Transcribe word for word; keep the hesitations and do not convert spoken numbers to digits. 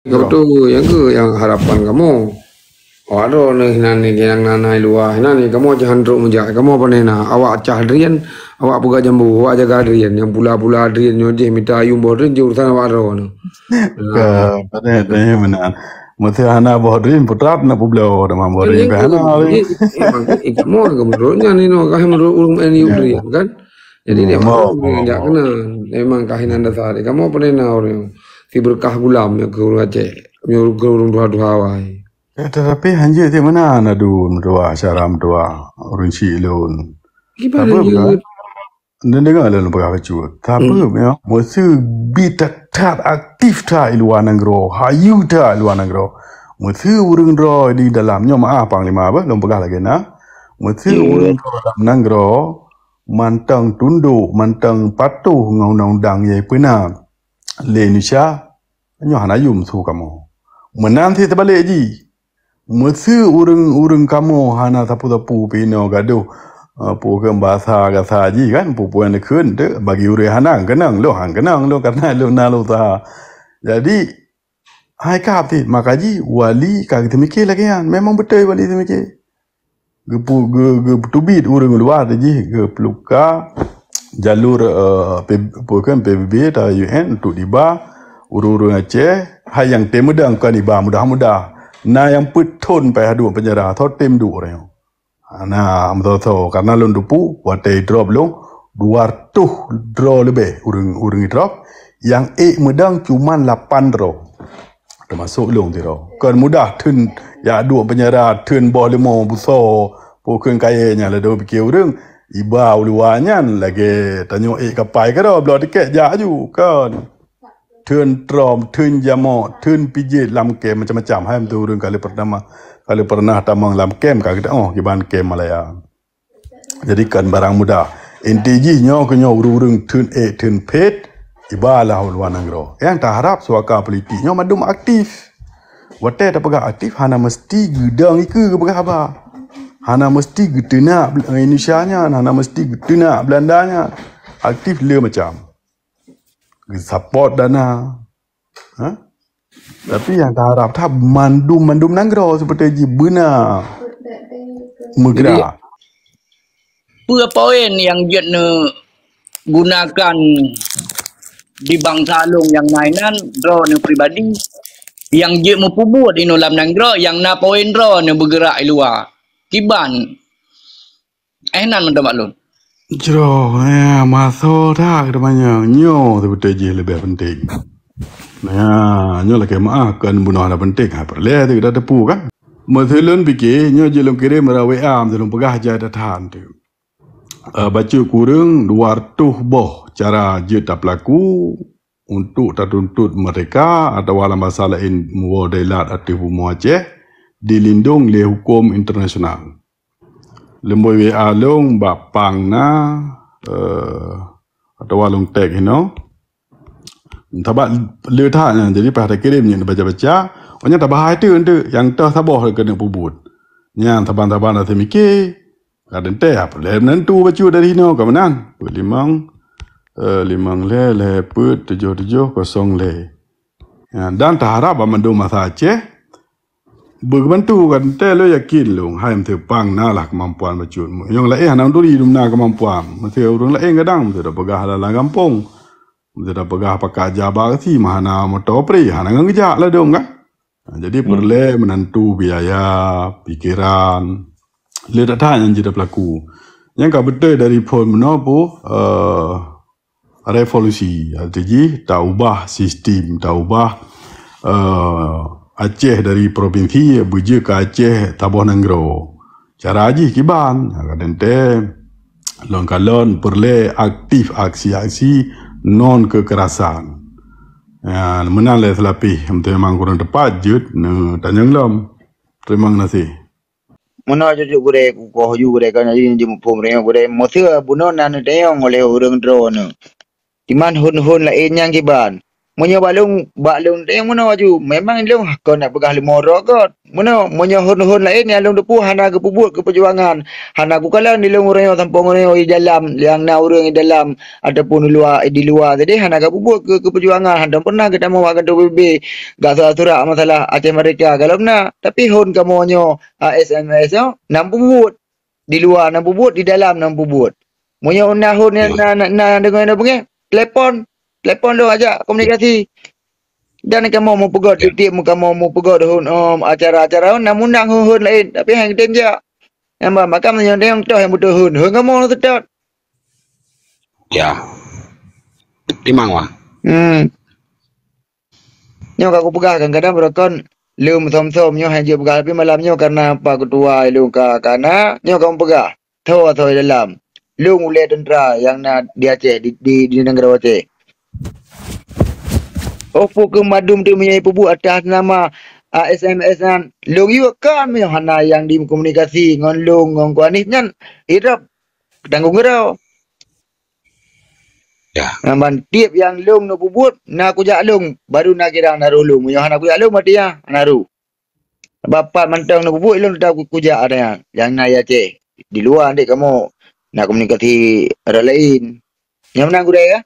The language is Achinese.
Kau tu yang ke yang harapan kamu? Awak droe neuh nan ni, yang na, na luwa, nan ni kamoe jahan trok meujak, kamoe pane na, awak cah drien, awak peugah jambu, awak jaga drien, nyang pula-pula drien nyoe jih mita ayum boh drien jih urusan awak droe nyoe. Ka, pane, pane meunan. Meuseuh hana boh drien, putra na peubloe, teuma boh drien ka hana. Jadi, memang, eh, kamoe ke menurut nyan ni, no, kah menurut ureueng N U drien, kan? Jadi, dia memang, memang, memang. Memang kah inan dasar, kamoe pane na ureueng si berkah gulam, ya, ke ureueng Aceh, ke ureueng tuha-tuha awai. Eh, tetapi hanjeuet cit meunan aduen meutuah, syara meutuah, ureueng syik lôn. Kiban hanjeuet? Neu deungoe lôn peugah bacut. Tapi meunyoe meuseu bi that-that aktif that i luwa nanggroe, hayeue that i luwa nanggroe. Meuseu ureueng droe di dalam, nyoe meu'ah panglima beh, lôn peugah lagèe na. Meuseu ureueng droe lam nanggroe mantong tundok, mantong patuh ngon undang-undang nyang peuna lé Indonesia, nyoe hana yum su kamoe. Meunan cit teubalek jih. Meuseu ureueng-ureueng kamoe hana sapeue-sapeue pih inoe gadoh, eh, peue kheun basa gasa jih kan, peue-peue nyang dikheun tu bagi ureueng hana keunong, lôn han keunong lôn karena lôn na lôn usaha. Jadi, hai ka abti, maka jih wali ka geuteumiké lagèe nyan. Memang beutôi wali teumiké. Geupu-, geu-, geuteubiet ureueng luwa teuh jih, geupeuka jalur, eh, P-, peue kheun, P B B atau U N untuk diba ureueng-ureueng Aceh, hai nyang tem meudang kon iba mudah-mudah. Na nyang peuet thon paih duek penjara, tho tem duek ureueng nyoe. Hana meusoe-soe, karena lôn teupeue, watèe idrop lôn, dua reutôh droe leubeh ureueng, ureueng idrop, nyang ék meudang cuman lapan droe. Teumasok lôn sidroe. Kon mudah theun jak duek penjara, theun boh leumo busoe, peue kheun kayèe nyan ladôm pike ureueng. Iba u luwa nyan lagèe tanyoe ék kapai keudroe, bloe tiket jak aju, kon. Theun trom, theun jamok, theun pijet lam kem macam-macam. Hai meutuah ureueng kali pernah, kali pernah tamong lam kem ka geuteu'oh kiban kem Malaya. Jadi kon barang mudah. Inti jih nyoe keuh nyoe ureueng-ureueng theun ék theun phét iba lam luwa nanggroe. Nyang taharap suaka politik nyoe mandum aktif. Watèe tapeugah aktif hana meusti geudong ikeue geupeugah haba. Hana meusti geuteunak Indonesia nyan, hana meusti geuteunak Belanda nyan. Aktif le macam. Geusapot dana. Ha? Tapi nyang taharap that mandum-mandum nanggroe seperti jih beuna meugrak. Peue poin nyang jeuet neugunakan di bansa lôn nyang na inan droeneuh pribadi, nyang jeuet meupeubuet inoe lam nanggroe, nyang na poin droeneuh beugerak i luwa? Kiban Eh, nan mantong maklum. Jroh, ya, maso that teumanyong. Nyoe teubeutôi jih leubeh penting. Ya, nyoe lakée meu'ah kon bunoe hana penting. Ha, peureulée teuh gata teupeu kan. Meuteulon pike, nyoe jeuet lôn kirém meura W A, meuteulon peugah jai that-that teuh. Eh, bacut kureueng dua reutôh boh cara jeuet tapeulaku untuk tatuntut merdeka atawa lam basa laén muwoe dailat ateueh bumoe Aceh dilindong lé huköm internasional. Leumbôi W A lôn bak pang na, eh, atawa lôn tag hinoe. Sabab le that nyan, jadi paih takirém nyan baca-baca, oh nyan tabahai teuk, teuk nyang toh saboh keuneuk peubuet. Nyan saban-saban rasa mike, ka teuntée, ah, peureulée neuntu bacut dari hinoe ka meunan. Peuet limong, eh, limong lhée, lhée peuet, tujoh tujoh, kosong lhée. Ya, dan taharap banmandum masa Aceh beugeubantu kan teuh lôn yakin lôn hai meuteupeu pang na lah keumampuan bacut. Nyang laén hana turi dum na keumampuan. Meuteupeu ureuëng laén kadang meuteupeu peugah dalam gampông. Meuteupeu peugah pakat jaba geusi mah hana moto pri, hana ngon geujak ladom kan. Ha, jadi peureulée meunantu biaya, pikeran, le that-that nyang jeuet peulaku. Nyang ka beutôi dari phon meunoe pu, eh, revolusi, arti jih taubah sistem, taubah, eh, Aceh dari provinsi beujeuet keu Aceh saboh nanggroe. Cara jih kiban, ka teuntée lôn kalon peureulée aktif aksi-aksi non kekerasan. Ya, meunan lé seulapih, meuteumang kureueng teupat jeuet neutanyong lom. Teurimong gaséh. Meunoe jeuet gurée kukoh ju gurée kan jadi jimuphom reung gurée meuseu bunoe na neutanyong oleh ureuëng droeneuh. Iman hon-hon laén nyang kiban. Meunyoe bak lôn, bak lôn teuh meunoe aju, memang lôn kon na peugah leumo droe göt. Meunoe, meunyoe hôn-hôn laén nyang lôn teupeue hana geupeubuet keu peujuangan, hana kukalon di lôn uroe nyoe sampoe uroe nyoe di dalam, nyang na ureuëng di dalam ataupun di luwa, di luwa tadi hana geupeubuet keu, keu peujuangan, hana pernah geutamong bak kantô P B B, gasurat-surat masalah Aceh Merdeka, galom na. Tapi hôn kamoe nyoe, A S M S nyoe, na peubuet. Di luwa na peubuet, di dalam na peubuet. Meunyoe na hôn nyang na, na, na deungoe na beungéh, telepon. Telepon lôn ajak komunikasi. Dan kamoe meupeugöt tiep-tiep kamoe meupeugöt hôn, em, acara-acara hôn na mundang hôn-hôn laén, tapi han geutem jak. Nyang ba makam nyang deng toh nyang beutôi hôn, hôn kamoe na seutôt. Ya. Timang, Wang. Hmm. Nyoe ka kupeugah kadang-kadang beurokon leuem som-som nyoe han jeuet peugah, tapi malam nyoe karena Pak Ketua ilôn ka, ka na, nyoe ka mupeugah. Tho asoe dalam. Lôn ulée teuntra nyang na di Aceh, di, di, di nanggroe Aceh. Oh, peue keuh mandum teuh meunyoe peubuet atas nama A S M S nyan, lôn yue kan meunyoe hana nyang dikomunikasi ngon lôn ngon Ku Anies nyan, idrop tanggong keudroe. Ya. Ngon ban tiep nyang lôn neupeubuet, na kujak lôn, baru na kira na roh lôn. Meunyoe hana kujak lôn, berarti ya, hana roh. Bapak mantong neupeubuet, lôn tetap ku-, kujak ada nyang, nyang na ya ceh. Di luwa dek kamoe na komunikasi orang lain. Nyang meunan gurée ya?